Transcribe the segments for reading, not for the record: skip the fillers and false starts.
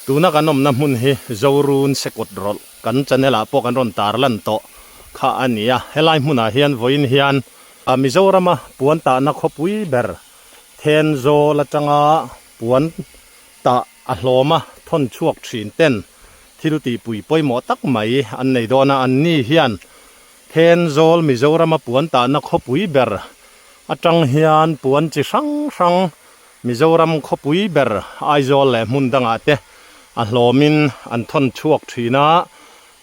Tuna kan awmna hmun hi Zorun Sekawt rawlh kan channel ah pawh kan rawn tarlan tawh kha a ni a. Helai hmunah hian vawiin hian Mizorama puan tahna khawpui ber Thenzawl atanga puan tah a hlawma thawn chhuak thin ten thil tihpui pawimawh tak mai an nei dawn a. Anni hian Thenzawl Mizorama puan tahna khawpui ber atang hian puan chi hrang hrang Mizoram khawpui ber Aizawl leh hmun dangah te a hlawmin an thawn chhuak thin a,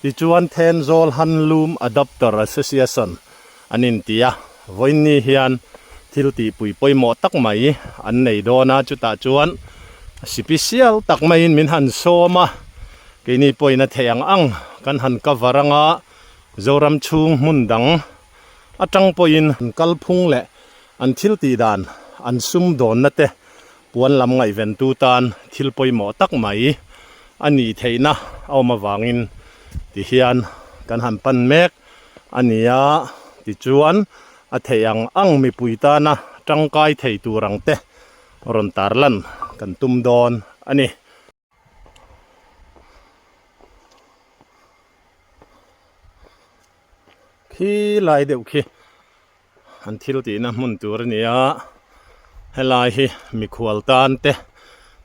tichuan Thenzawl Handloom Adopter Association an inti a, vawiinni hian thil tihpui pawimawh tak mai an nei dawn a, chutah chuan sipisial tak maiin min han sawm a, keini pawhin a theih ang ang kan han cover anga Zoram chhung hmun dang atang pawhin an kalphung leh An thil tih dan, an sum dawnna te puan lam ngaihventu tan thil pawimawh tak mai a nih theihna a awm avangin ti hian kan han pan mek a ni a, tichuan a theih ang ang mipui tana tangkai thei tur ang te rawn tarlan kan tum dawn a ni. Khi lai deuh khi an thil tihna hmun tur a ni a helai hi mikhual tan te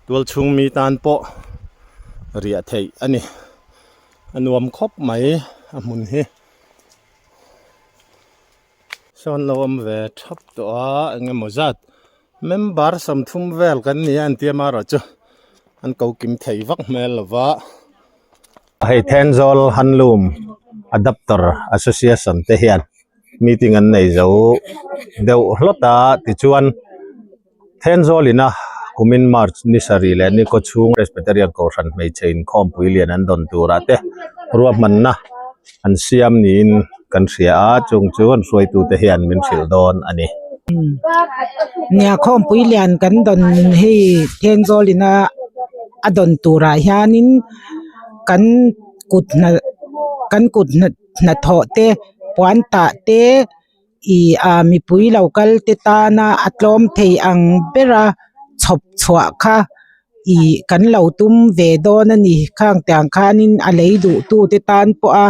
tual chhung mi tan pawh riah theih a ni a nuam khawp mai a hmun hi sawn lo awm ve thap tawh a eng emaw zat member 30 vel kan ni a an tia marawh chu an ko kim thei vak hmel lo va. Hei Thenzawl Handloom Adapter Association te hian meeting an nei zo deuh hlawt a tichuan Thenzawl ina kumin March ni sarih leh ni kaw chhung Presbyterian Kohhran hmeichhe inkhawmpui lian an dawn turah te ruahmanna an siam niin kan hria a chung chu an hruaitute hian min hrilh dawn a ni. Nia khawmpui lian kan dawn hei Thenzawl ina a dawn turah hianin kan kut hna kan kut hna hnathawh te puan tah te ih ah mipui lo kal te tana a tlawm thei ang bera chhawp chhuah kha ih kan lo tum ve dawn a ni khang tiang khanin a lei duh tu te tan pawha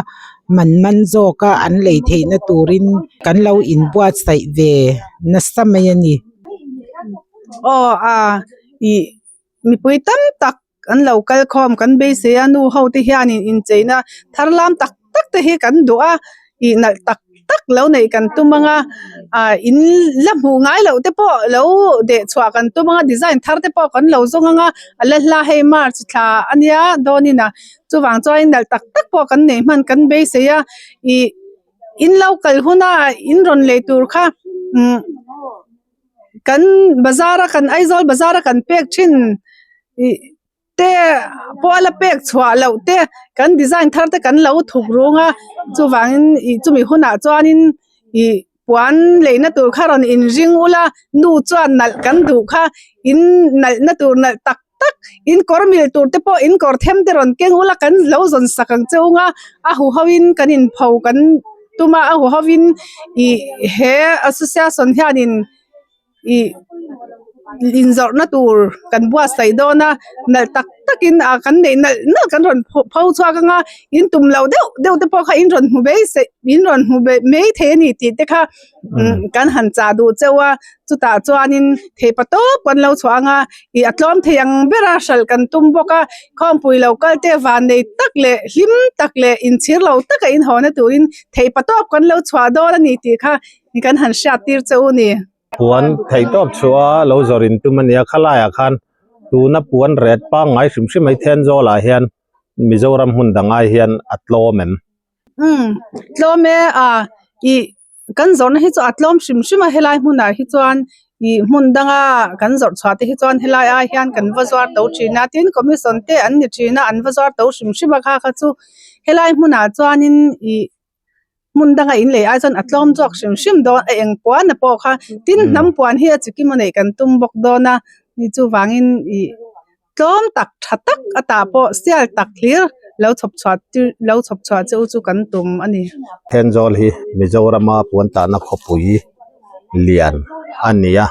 man man zawka an lei theihna turin kan lo inbuatsaih ve nasa mai a ni. Aw a ih mipui tam tak an lo kal khawm kan beisei a nu ho te hianin incheina thar lam tak tak te hi kan duh a ih nalh tak tak lo neih kan tum ang a ah in la hmuh ngai loh te pawh lo deh chhuah kan tum ang a design thar te pawh kan lo zawng ang a a la hla hei march thla a nia dawnin a chuvang chuan nalh tak tak pawh kan neih hman kan beisei a ih in lo kal huna in rawn lei tur kha umm kan bazar a kan Aizawl bazar a kan pek thin ih te pawh a la pek chhuah loh te kan design thar te kan lo thuk rung a chuvangin ih chumi hunah chuanin ih puan leina tur kha rawn inring ula nu chuan nalh kan duh kha in nalhna tur nalh tak tak in kawr mil tur te pawh in kawr them te rawn keng ula kan lo zawn sak ang che ung a a huho in kan inpho kan tum a a huho in ih he association hianin ih inzawrhna tur kan buatsaih dawn a nalh tak takin ah kan neih nalh nalh kan rawn pho chhuak ang a in tum loh deuh deuh te pawh kha in rawn hmu mai se in rawn hmu mai thei a ni tih te kha kan han chah duh cheu a chutah chuanin theipa tawp kan lo chhuah ang a ih a tlawm thei ang bera hralh kan tum bawk a khawmpui lo kal te van nei tak leh hlim tak leh inchhir lo taka in haw na turin theipa tawp kan lo chhuah dawn a ni tih kha kan han hriat tir che u ni. Puan theih tawp chhuah a lo zawr in tum a nia khalaiah khan tuna puan ret pangngai hrim hrim mai Thenzawl ah hian Mizoram hmun dang ai hian a tlawm em? Umm tlawm e a ih kan zawrhna hi chu a tlawm hrim hrim a helai hmunah hi chuan ih hmun danga kan zawrh chhuah te hi chuan helai ai hian kan va zuar to thin a tin commission te an ni thin a an va zuar to hrim hrim a kha kha chu helai hmunah chuanin ih hmun danga in lei ai chuan a tlawm zawk hrim hrim dawn a eng puan a pawh kha tin hnam puan hi a chikim a neih kan tum bawk dawn a ni chuvangin ih tlawm tak tha tak a tah pawh sial tak hlir lo chhawp chhuah tir lo chhawp chhuah chu chu kan tum a ni. Thenzawl hi Mizorama puan tahna khawpui lian a ni a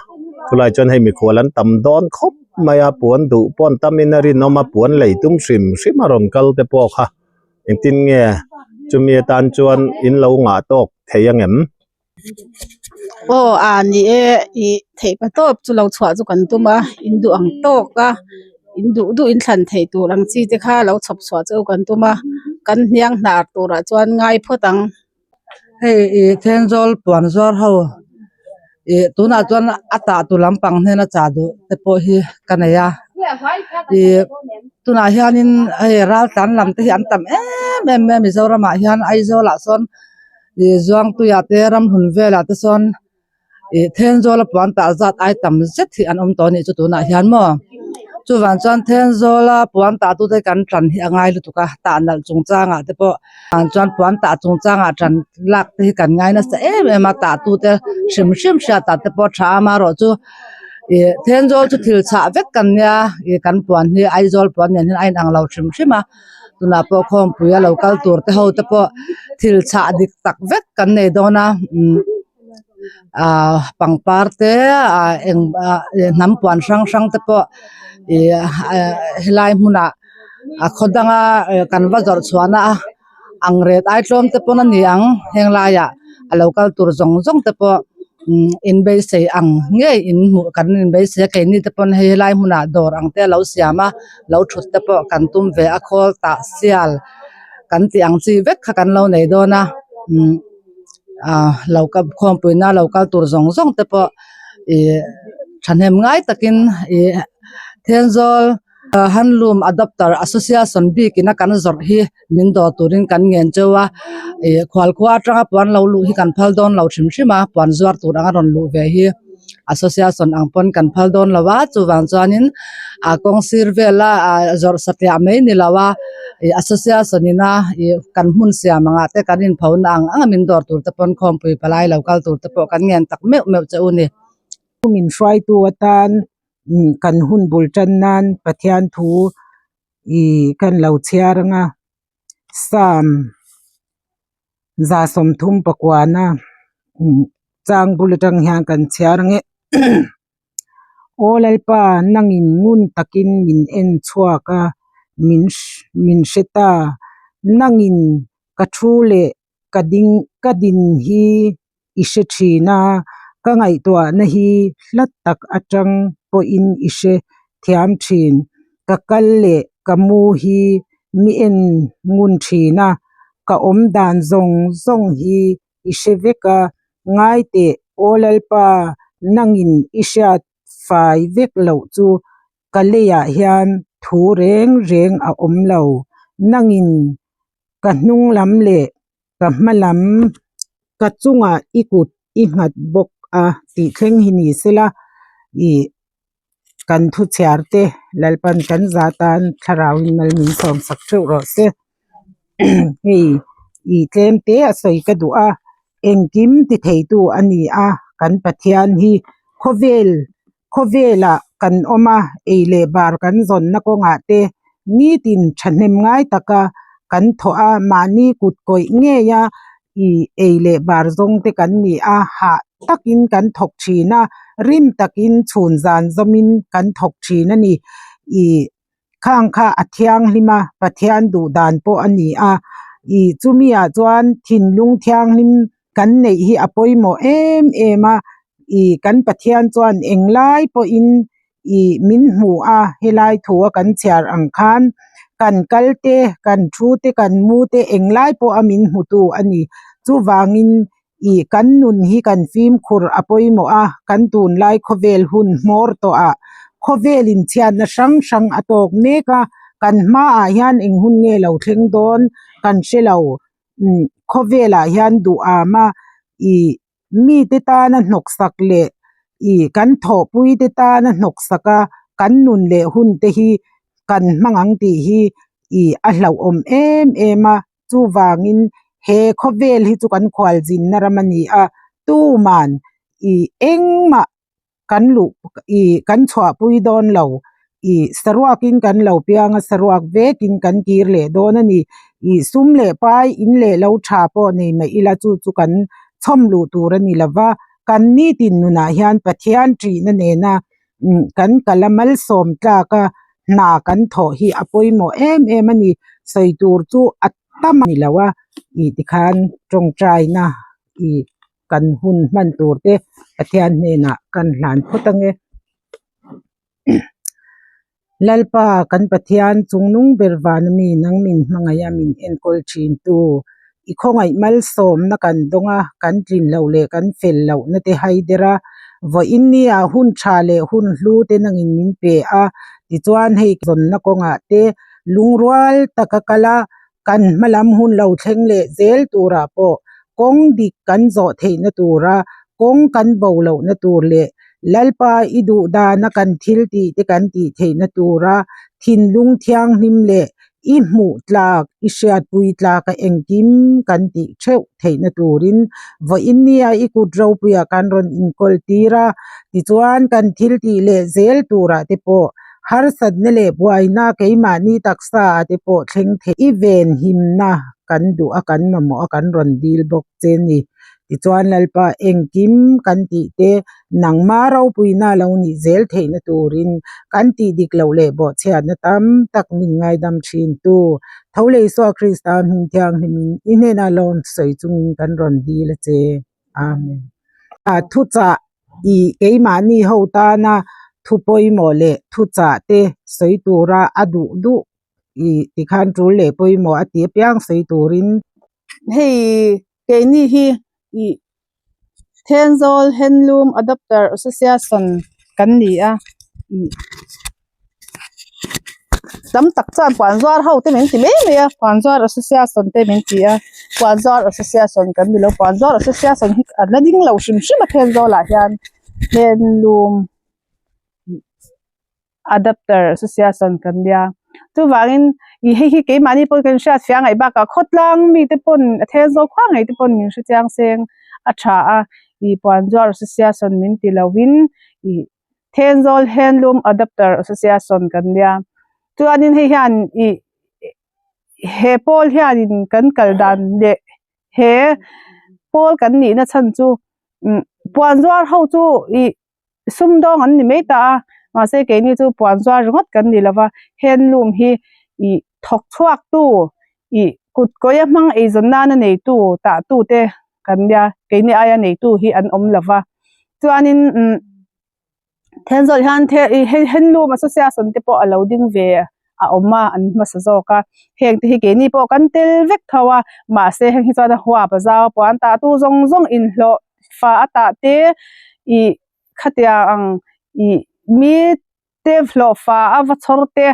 chulai chuan hei mikhual an tam dawn khawp. mai a puan duh pawh an tamin a rinawm a puan lei tum hrim hrim a rawn kal te pawh kha engtin nge chumi atan chuan in lo ngah tawk thei angem? Aw a ni e ih theih pa tawp chu lo chhuah chu kan tum a in duh ang tawk a in duh duh in thlan theih tur ang chi te kha lo chhawp chhuah chu kan tum a kan hniang hnar turah chuan ngai phawt ang. Hei ih Thenzawl puan zuar ho ih tunah chuan a tah tu lampang hnena chah duh te pawh hi ka nei a ih tunah hianin hei raltlan lam te hi an tam em em mai a Mizoram ah hian Aizawl ah sawn ih Zuangtuiah te ramhlun velah te sawn ih Thenzawl a puan tah zat ai tam zet hi an awm tawh a nih chu tunah hian maw chuvang chuan Thenzawl a puan tah tute kan tan hi a ngai lutuk a tah nalh chung changah te pawh ah chuan puan tah chung changah tan lak te hi kan ngai nasa em em a tah tute hrim hrim hriat ah te pawh a tha a amaherawhchu ih Thenzawl chu thil chhah vek kan nia ih kan puan hi Aizawl puan nen hian a inang lo hrim hrim a. Tunah pawh khawmpui a lo kal tur te ho te pawh thil chhah dik tak vek kan nei dawn a umm ahh pangpar te ah eng ah hnam puan hrang hrang te pawh ih helai hmunah a khaw danga kan va zawrh chhuah na a ang ret ai tlawm te pawn a ni ang heng laiah a lo kal tur zawng zawng te pawh. Umm in beisei ang ngei in hmuh kan in beisei a keini te pawn hei helai hmunah dawr ang te a lo siam a lo thut te pawh kan tum ve a khawl tah sial kan tih ang chi vek kha kan lo nei dawn a umm ah lo kal khawmpui na lo kal tur zawng zawng te pawh ih thahnem ngai takin ih Thenzawl. Handloom Adopter Association bikin a kan zawrh hi min dawr turin kan ngen cheu a, ih khualkhua atanga puan lo luh hi kan phal dawn lo hrim hrim a, puan zuar tur anga rawn luh ve hi association ang pawn kan phal dawn lo a, chuvang chuanin a kawng sir vela ah zawrh satliah mai ni lo a, ih association ina ih kan hmun siam angah te kan inpho na ang ang a min dawr tur te pawn khawmpui palai lo kal tur te pawh kan ngen tak meuh meuh che u ni. Min hruaitu atan kan hun bul tan nan Pathian thu ih kan lo chhiar anga Psalm 39 chang bul atang hian kan chhiar ange Aw Lalpa nangin ngun takin min en chhuak a min min hre ta nangin ka thu leh ka ding ka din hi i hre thin a, ka ngaihtuahna hi hlat tak atang pawhin i hre thiam thin. Ka kal leh ka mu hi mi en ngun thin a, ka awm dan zawng zawng hi i hre vek a, ngai teh Aw Lalpa nangin i hriat fai vek loh chu ka leiah hian thu reng reng a awm lo. Nangin ka hnung lam leh ka hma lam ka chungah i kut i nghat bawk a tih thleng hi ni sela ih kan thu chhiar te Lalpan kan za tan thlarau in mal min sawm sak theuh rawh se hei ih tlem te a sawi ka duh a engkim ti thei tu a ni a kan Pathian hi khawvel khawvelah kan awm a ei leh bar kan zawnna kawngah te nitin thahnem ngai taka kan thawh a mahni kut kawih ngei a ih ei leh bar zawng te kan ni a hah takin kan thawk thin a rim takin chhun zan zawmin kan thawk thin a ni ih khang kha a thianghlim a Pathian duh dan pawh a ni a ih chumi ah chuan thinlung thianghlim kan neih hi a pawimawh em em a ih kan Pathian chuan englai pawhin ih min hmu a helai thu a kan chhiar ang khan kan kal te kan thu te kan mu te englai pawh a min hmu tu a ni chuvangin ih kan nun hi kan fimkhur a pawimawh a kan tunlai khawvel hun hmawr tawh ah khawvel inchhiatna hrang hrang a tawk mek a kan hmaah hian eng hun nge lo thleng dawn kan hre lo umm khawvelah hian duh am a ih mite tana hnawksak leh ih kan thawhpui te tana hnawksak a kan nun leh hun te hi kan hmang ang tih hi ih a hlauhawm em em a chuvangin he khawvel hi chu kan khualzinna ram a ni a tuman ih engmah kan luh ih kan chhuahpui dawn lo ih saruakin kan lo piang a saruak vekin kan kir leh dawn a ni ih sum leh pai in leh lo tha pawh nei mai ila chu chu kan chhawm luh tur a ni lova kan nitin nunah hian Pathian ṭihna nena. Kan kal a malsawm tlak a hna kan thawh hi a pawimawh em em a ni sawi tur chu a tam a ni lo a ih tikhan tawngtaina ih kan hun hman tur te Pathian hnenah kan hlan phawt ange. Lalpa kan Pathian chungnung ber van ami nang min hmangaih a min enkawl thin tu i khawngaih malsawmna kan dawng a kan tlin loh leh kan fel lohna te hai der a vawiin nia hun tha leh hun hlu te nangin min pe a tichuan hei zawnna kawngah te lungrual taka kal a kan hmalam hun lo thleng leh zel turah pawh kawng dik kan zawh theihna tura kawng kan bo lohna tur leh Lalpa i duh dana kan thil tih te kan tih theihna tura thinlung thianghlim leh i hmuh tlak, i hriatpui tlaka engkim kan tih theuh theihna turin vawiin nia i kut ropuiah kan rawn inkawl tir a, tichuan kan thil tih leh zel turah te pawh harsatna leh buaina keimahni taksa ah te pawh thleng thei i venhimna kan duh a kan mamawh a kan rawn dil bawk che ni. Tichuan Lalpa engkim kan tih te nangma ropuina lo nih zel theihna turin kan tih dik loh leh bawhchhiatna tam tak min ngaidam thin tu tho leh Isua Krista hming thianghlimin i hnenah lawm sawi chungin kan rawn dil a che. Amen. A thuchah i keimahni ho tana thu pawimawh leh thuchah te sawi tura a duh duh i tikhan tul leh pawimawh a ti apiang sawi turin. Hei keini hi ih Thenzawl Handloom Adapter Association kan ni a ih tam tak chuan puan zuar ho te min ti mai mai a puan zuar association te min ti a puan zuar association kan ni lo puan zuar association hi an la ding lo hrim hrim a Thenzawl ah hian handloom adapter association kan nia chuvangin ih hei hi keimahni pawh kan hriat fiah ngaih bakah khawtlang mite pawn a then zawk khuang ngei te pawn min hre chiang seng a tha a ih puan zuar association min ti lovin ih Thenzawl handloom adapter association kan nia chuanin hei hian ih he pawl hianin kan kal dan leh he pawl kan nihna chhan chu puan zuar ho chu ih. sumdawng an ni mai ta a mahse keini chu puan zuar ringawt kan ni lova handloom hi ih thawk chhuak tu ih kut kawia hmang eizawn nana neitu tah tu te kan nia keini aia neitu hi an awm lova chuanin umm Thenzawl hian handloom association te pawh a lo ding ve a awm a an hmasa zawk a heng te hi keini pawh kan tel vek tho a mahse heng hi chuan a huap a zau a puan tah tu zawng zawng inhlawh fa a tah te ih khatiang ang ih mi te hlawh fa a va chhawr te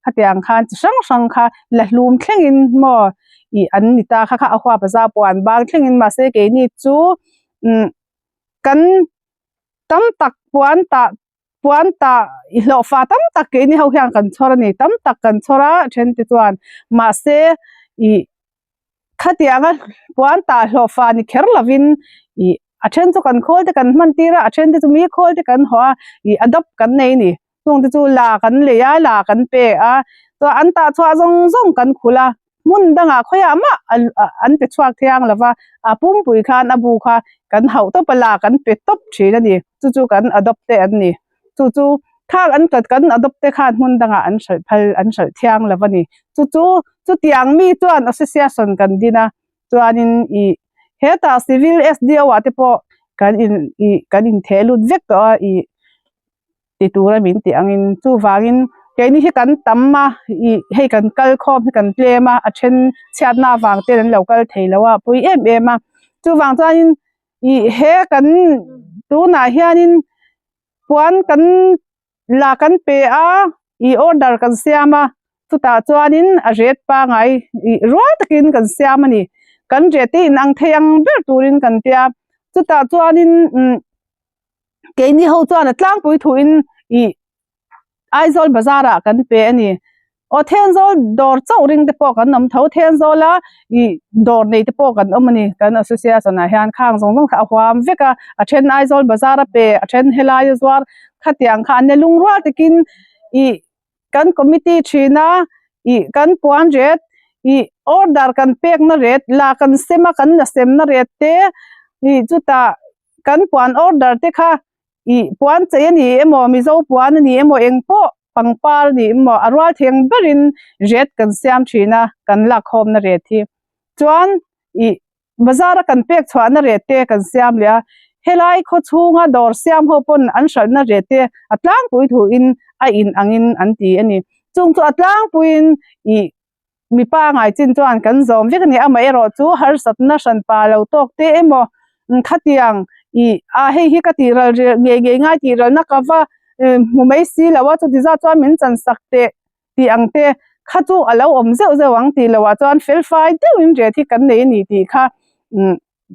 khatiang khan chi hrang hrang kha la hlum thlengin maw ih an ni ta kha kha a huap a zau puan bang thlengin mahse keini chu umm kan tam tak puan tah puan tah i hlawh fa tam tak keini ho hian kan chhawr a ni tam tak kan chhawr a then te chuan mahse ih khatianga puan tah hlawh fa ni kher lovin ih a then chu kan khawl te kan hman tir a a then te chu mi khawl te kan hawh a ih adopt kan nei a ni chung te chu la kan lei a la kan pe a chuan an tah chhuah zawng zawng kan khulh a hmun dangah khawiah mah an pe chhuak thiang lova a pumpui khan a bu kha kan hauh tawp a la kan pe tawp thin a ni chu chu kan adopt te an ni chu chu khang an kan adopt te khan hmun dangah an hralh phal an hralh thiang lo a ni chu chu chutiang mi chuan association kan din a chuanin ih hetah civil S_D_O ah te pawh kan in ih kan intheh lut vek tawh a ih ti tura min tih angin chuvangin keini hi kan tam a ih hei kan kal khawm hi kan tlem a a then chhiatna avang ten an lo kal thei lo a pui em em a chuvang chuanin ih he kan tunah hianin puan kan la kan pe a ih order kan siam a chutah chuanin a ret pangai ih rual takin kan siam a ni kan ret te inang thei ang ber turin kan tia chutah chuanin umm keini ho chuan a tlangpui thuin ih Aizawl bazar ah kan pe a ni aw Thenzawl dawr chauh ring te pawh kan awm tho Thenzawl a ih dawr nei te pawh kan awm a ni kan association ah hian khang zawng zawng kha a huam vek a a then Aizawl bazar a pe a then helai a zuar khatiang kha an ni lungrual takin ih kan committee thin a ih kan puan ret ih order kan pek na ret la kan sem a kan la sem na ret te ih chutah kan puan order te kha. Ih puan chei a ni emaw Mizo puan a ni emaw eng pawh pangpar a ni emaw a rual theng berin ret kan siam thin a kan lakkhawmna ret hi chuan ih bazar a kan pek chhuahna ret te kan siam leh a helai khaw chhunga dawr siam ho pawn an hralhna ret te a tlangpui thuin a in angin an ti a ni chung chu a tlangpuiin ih Mipa ngaichin chuan kan zawm vek a ni. Amaherawh chu harsatna hranpa lo tawk te emaw khatiang ih a hei hi ka tih ral rel ngei ngei ngai tih ralna ka va hmu mai si lo a, chuti zat chuan min chan sak teh tih ang te kha chu a lo awm zeuh zeuh ang tih loh ah chuan felfai deuhin ret hi kan nei a ni tih kha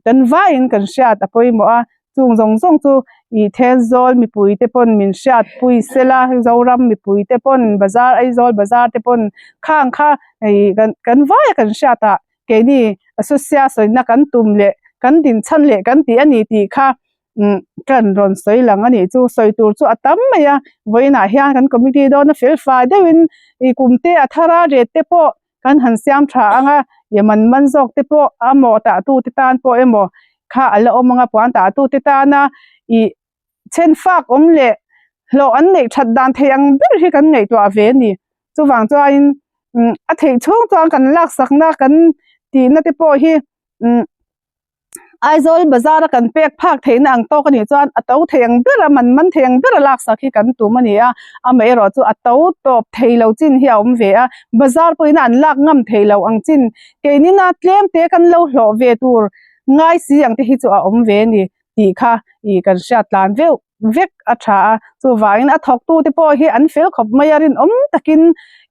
Kan vaiin kan hriat a pawimawh a, chung zawng zawng chu ih Thenzawl mipui te pawn min hriat pui sela, Zoram mipui te pawn bazar Aizawl bazar te pawn khang kha ih kan kan vaia kan hriat ah keini association na kan tum leh kan dinchhan leh kan tih a ni tih kha umm kan rawn sawi lang a nih chu sawi tur chu a tam mai a, vawiinah hian kan committee dawn a felfai deuhin ih kum te a thar a ret te pawh Kan han siam tha ang a, i man man zawk te pawh a maw tah tu te tan pawh emaw kha a la awm ang a, puan tah tu te tana i chhen fak awm leh hlawh an neih that dan thei ang ber hi kan ngaihtuah ve a ni. Chuvang chuanin a theih chhung chuan kan laksakna kan tihna te pawh hi Aizawl bazar a kan pek phak theihna ang tawk a nih chuan a to thei ang ber a, man man thei ang ber a laksak hi kan tum a ni a, amaherawh chu a to tawp thei lo chin hi a awm ve a, bazar pawhin an lak ngam thei lo ang chin keinina tlem te kan lo hlawh ve tur ngai si ang te hi chu a awm ve a ni tih kha ih kan hriat tlan veuh. vek a tha a, chuvangin a thawk tu te pawh hi an fel khawp mai a, rinawm takin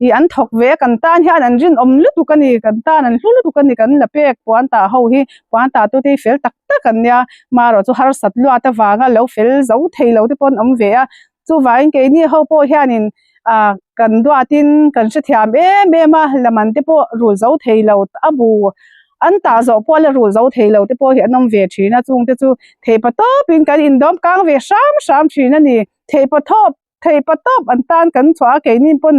ih an thawk ve a, kan tan hian an rinawm lutuk a ni, kan tan an hlu lutuk a ni, kan la pek puan tah ho hi puan tah tu te hi fel tak tak an nia, marawh chu harsat luat avanga lo fel zo thei lo te pawh an awm ve a, chuvangin keini ho pawh hianin ah kan duatin kan hrethiam em em a, laman te pawh rul zo thei lo a bu An tah zawh pawh la rul zo thei lo te pawh hi an awm ve thin a, chung te chu theipa tawpin kan indawm kang ve hram hram thin a ni. Theipa thawp, theipa tawp an tan kan chhuah a, keini pawn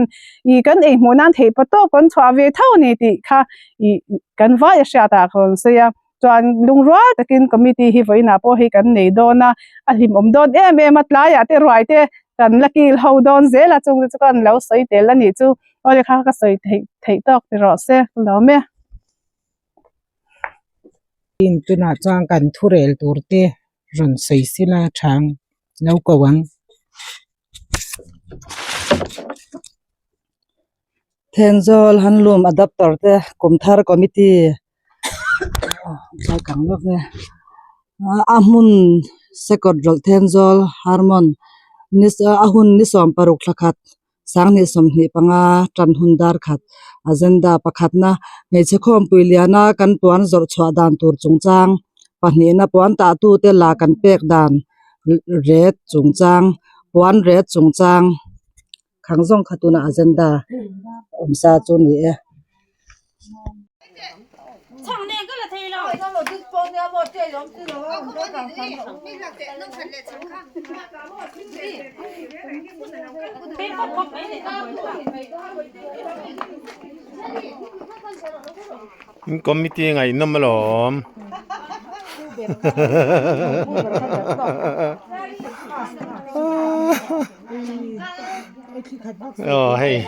ih kan ei hmuh nan theipa tawp kan chhuah ve tho a ni tih kha ih kan vai a hriat ah ka rawn sawi a. Chuan lungrual takin committee hi vawiinah pawh hei kan nei dawn a, a hlimawm dawn em em a, tlaiah te ruai te kan la kil ho dawn zel a, chung te chu kan lo sawi tel a nih chu. Aw le kha ka sawi theih theih tawk ti rawh se, ka lawm e. Tunah chuan kan thurel tur te rawn sawi sila thang lo ko ang. Thenzawl Handloom Adapter te Kumthar Committee tlai kang lawk nge a hmun Sekawt rawlh Thenzawl Harmon ni a hun ni sawm paruk thla khat Sanghnih 25 tan hun dar khat agenda pakhatna hmeichhe khawmpui liana kan puan zawrh chhuah dan tur chungchang pahnihna puan tah tute la kan pek dan ret chungchang puan ret chungchang khang zawng kha tuna agenda awmsa chu ni e. Committee ngaihnawm alawm. Aw hei.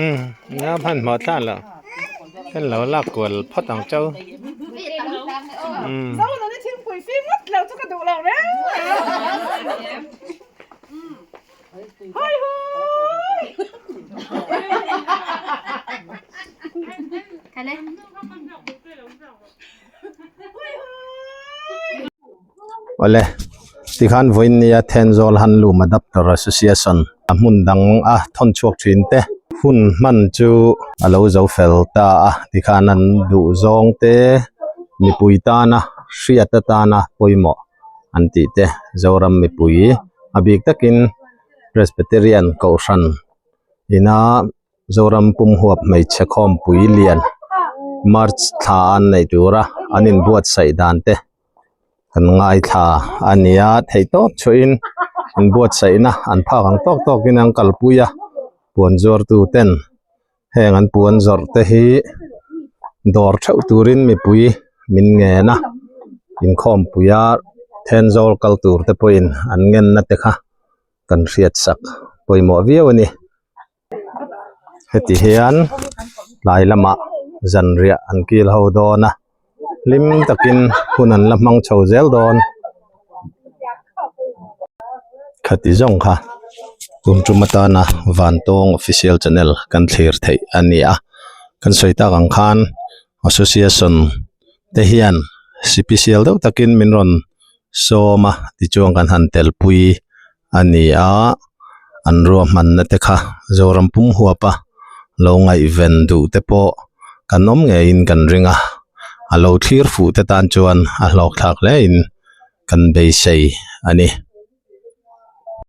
Umm nia hmanhmawh thlak loh kan lo lak kual phawt ang chau umm. Awle tikhan vawiin nia Thenzawl Handloom Adapter Association a hmun dang a thawn chhuak thin te hun hman chu a lo zo fel ta a tikhan an duh zawng te mipui tana hriat atana pawimawh an tih te Zoram mipui a bik takin Presbyterian Kohhran ina Zoram pumhuap hmeichhe khawmpui lian March thla an neih tura an inbuatsaih dan te kan ngaithla a ni a theih tawp chhuahin inbuatsaihna an phak ang tawk tawkin an kalpui a puan zuartu ten heng an puan zawrh te hi dawr theuh turin mipui min ngen a inkhawmpuia Thenzawl kal tur te pawhin an ngenna te kha kan hriatsak pawimawh viau a ni. Heti hian tlai lamah zanriah an kil ho dawn a hlim takin hun an la hmang chho zel dawn khati zawng kha tun tum atana Vantawng official channel kan thlir theih a ni a kan sawi tak ang khan association te hian sipisial deuh takin min rawn sawm a tichuan kan han telpui a ni a an ruahmanna te kha Zoram pum huap a lo ngaihven duh te pawh kan awm ngeiin kan ring a a lo thlir fuh te tan chuan a hlawk thlak hle in kan beisei a ni.